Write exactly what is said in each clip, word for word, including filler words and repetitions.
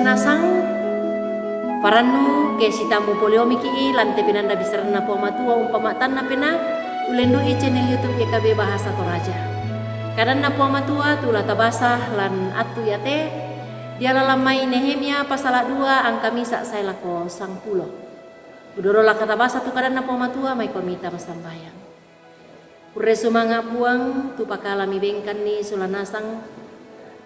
Nasang parannu ke sitammu poliomiki'i lante pinanda bisaranna Puang Matua umpama tanna pena ulendu'i channel YouTube Y K B Bahasa Toraja. Kadanna Puang Matua tu la tabasa lan attu iate, diala lammai Nehemia pasala dua angka misa sae lako sangpulo. Udoro la katabasa tu kadanna Puang Matua, maiko mita massambayang. Kurre sumanga Puang, tu pakalami bengkanni sola nasang,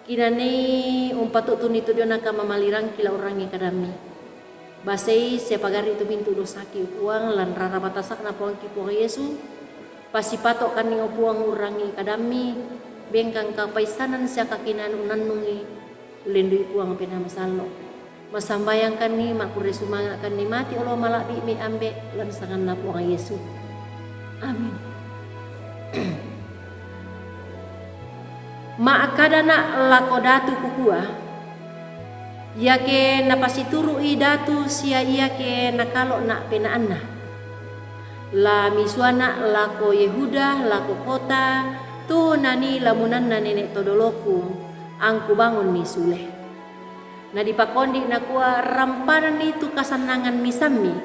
kinanei umpatu'tuni tu diona kamamalirangki la urangi kadammi. Basei sia pagarri tu mintu dosaki Puang, lan rara batasakna Puangki Puang Yesu, pasipato'kanni o Puang urangi kadammi, bengkang kapaissanan sia kakinaan unannungi, ulendui Puang Pena Masallo. Massambayangkanni, makkurre sumanga'kanni mati olo mala'bi'mi ambe lan sanganna Puang Yesu. Amin. Ma'kadana lako datu kukua, iake napasituru'i datu sia iake nakalo'na penaanna, la misuana lako Yehuda, lako kota, tu nanii lamunanna nene' todoloku, angkubangunni sule. Nadipakondi nakua, rampananni tu kasannangan misammi,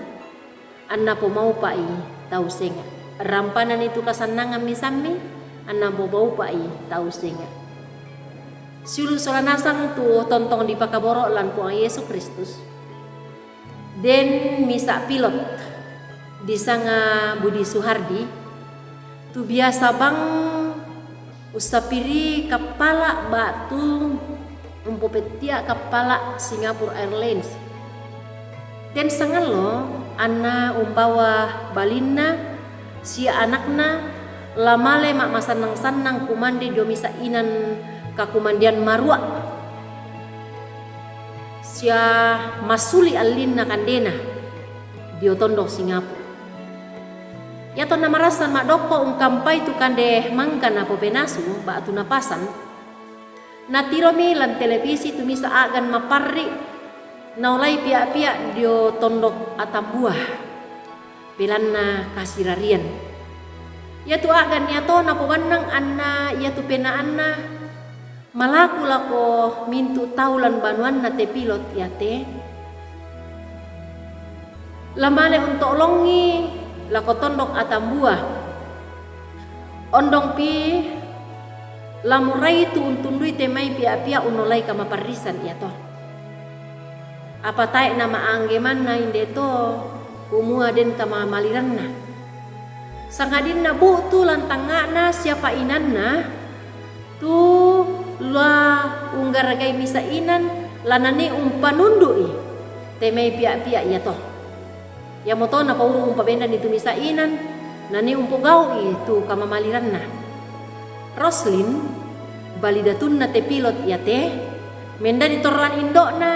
anna pomaupa'i tau senga'. Rampananni tu kasannangan misammi, anna pomaupa'i tau senga'. Siulu' sola nasang tu tontong dipakaboro' lan Puang Yesu Kristus. Den misa' pilot disanga Budi Suhardi, tu biasa bang ussapiri kappala' ba'tu umpopettia' kappala' Singapore Airlines. Den sangallo anna umbawa balinna sia anakna la male ma'masannang-sannang kumande dio misa' inan kakumandean marua', sia massuli allinna kandena dio tondok Singapore. Iatonna marassan ma'dokko ungkampai tu kande mangka napopenasu ba'tu napasan, natiromi lan televisi tu misa' a'gan maparri' naolai pia'-pia' dio tondok Atambua, belanna kasirarian. Iatu a'gan iato napobannang anna iatu penaanna malaku lako mintu' tau lan banuanna te pilot iate, la male unto'longi lako tondok Atambua. Ondongpi la morai tu untundui te mai pia'-pia' unnolai kamaparrisan iato. Apa tae' nama'anggemanna indeto kumua den kamamaliranna. Sangadinna bu'tu lan tangnga'na sia pa'inanna, tu la unggaragai misa' inan la nanii umpanundu'i te mai pia'-pia' iato. Iamoto napaurung umpabendani tu misa' inan, nanii umpogau'i tu kamamaliranna. Roslin, bali datunna te pilot iate, mendadi torroan indo'na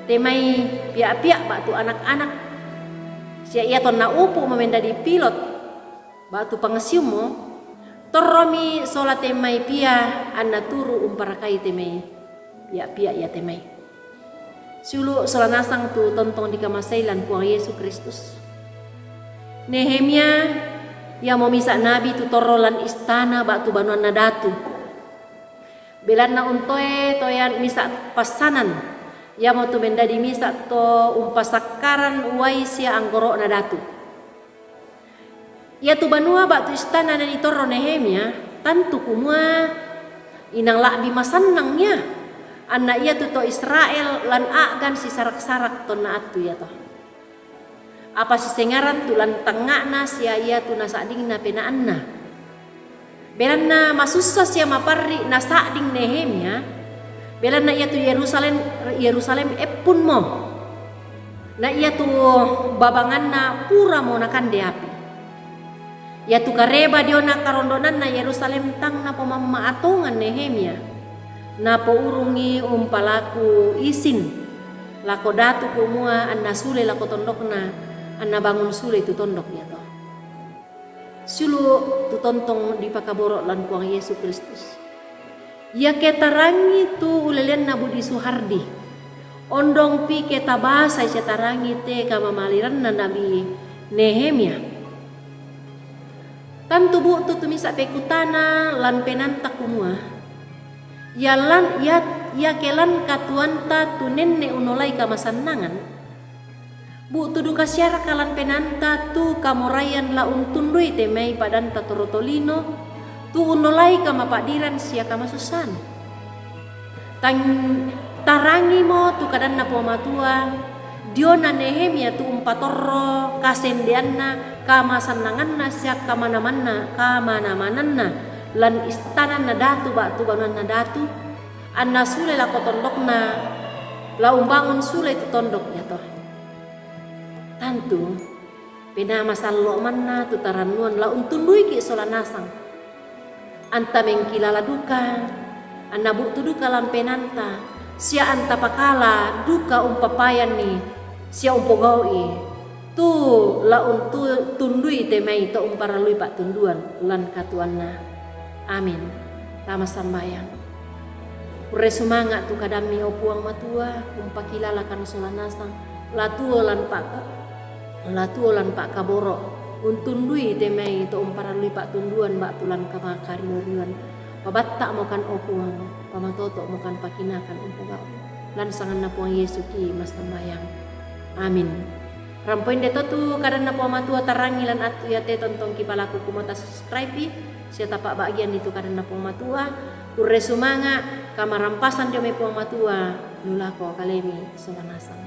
te mai pia'-pia' ba'tu anak-anak. Sia iatonna upu' mamendadi pilot ba'tu pangasiummo, torromi sola te mai pia' anna turu' umparakai te mai pia'-pia' iate mai. Siulu' sola nasang tu tontong dikamasei lan Puang Yesu Kristus. Nehemia iamo misa' nabi tu torro lan istana ba'tu banuanna datu. Belanna untoe-toean misa' passanan, iamotu mendadi misa' to umpasakkaran uai sia anggoro'na datu. Iatu banua ba'tu istana nanitorro Nehemia, tantu kumua inang la'bi masannang ia, anna iatu to Israel lan a'gan sisarak-sarak tonna attu iato. Apa sisengaran tu lan tangnga'na sia iatu nasa'dingna penaanna. Belanna masussa sia maparri' nasa'ding Nehemia, belanna iatu Yerusalem, Yerusalem eppunmo. Na iatu babanganna puramo nakande api. Iatu kareba diona karondonanna Yerusalem tang napomamma'atongan Nehemia, napourungi umpalaku isin lako datu kumua anna sule lako tondokna, anna bangun sule tu tondok iato. Siulu' tu tontong dipakaboro' lan Puang Yesu Kristus. Iake tarangi tu uleleanna Budi Suhardi, ondongpi ke tabasai sia tarangi te kamamaliranna Nabi Nehemia. Tantu bu'tu tu misa' pekutana lan penaanta kumua, ia lan, ia, Iake lan katuoanta tu nenne' unnolai kamasannangan, bu'tu duka siaraka lan penaanta tu kamoraian la untundui te mai padanta torro tolino, tu unnolai kamapa'diran sia kamasussan. Tang-, tarangimo tu kadanNa Puang Matua diona Nehemia tu umpatorro kasendeanna, kamasannanganna sia kamanamanna, kamanamananna lan istananna datu ba'tu banuanna datu, anna sule lako tondokna, la umbangun sule tu tondok iato. Tantu, penaa masallo' manna tu tarannuan la untunduiki' sola nasang. Anta mengkilala duka, anna bu'tu duka lan penaanta, sia anta pakala duka umpapayanni sia umpogau'i, tu la untu-, tundui te mai to umparallui pa'tunduan lan katuoanna. Amin. Tama sambayang. Kurre sumanga' tu kadammi, o Puang Matua, umpakilalakan sola nasang, la tuo lan pa'ka-, la tuo lan pa'kaboro', untundui te mai to umparallui pa'tunduan ba'tu lan kamakario-rioan. Pabatta'mokan, o Puang, pamatoto'mokan, pakinakan umpogau'. Lan sanganNa Puang Yesu ki massambayang. Amin. Rampo inde to tu kadanNa Puang Matua tarangi lan attu iate, tontongki palaku kumua tasubscribe-i sia tapa'ba'gianni tu kadanNa Puang Matua. Kurre sumanga', kamarampasan dio mai Puang Matua, nulako kalemi sola nasang.